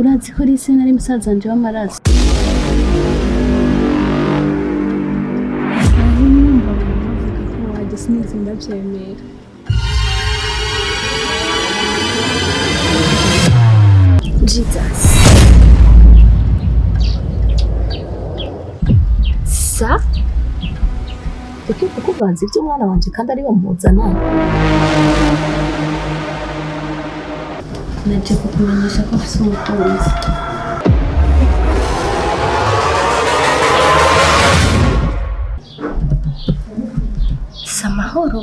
Urazi ko Lise nari musaza wanje w'amaraso. Aho numva abantu bavuga ko waje sinigeze ndavyemera. Jesus. Sa? Reka kukuvanza iby'umwana wanje kandi ari we muzana. Naje kukumenyesha ko mfise umukunzi. Si amahoro.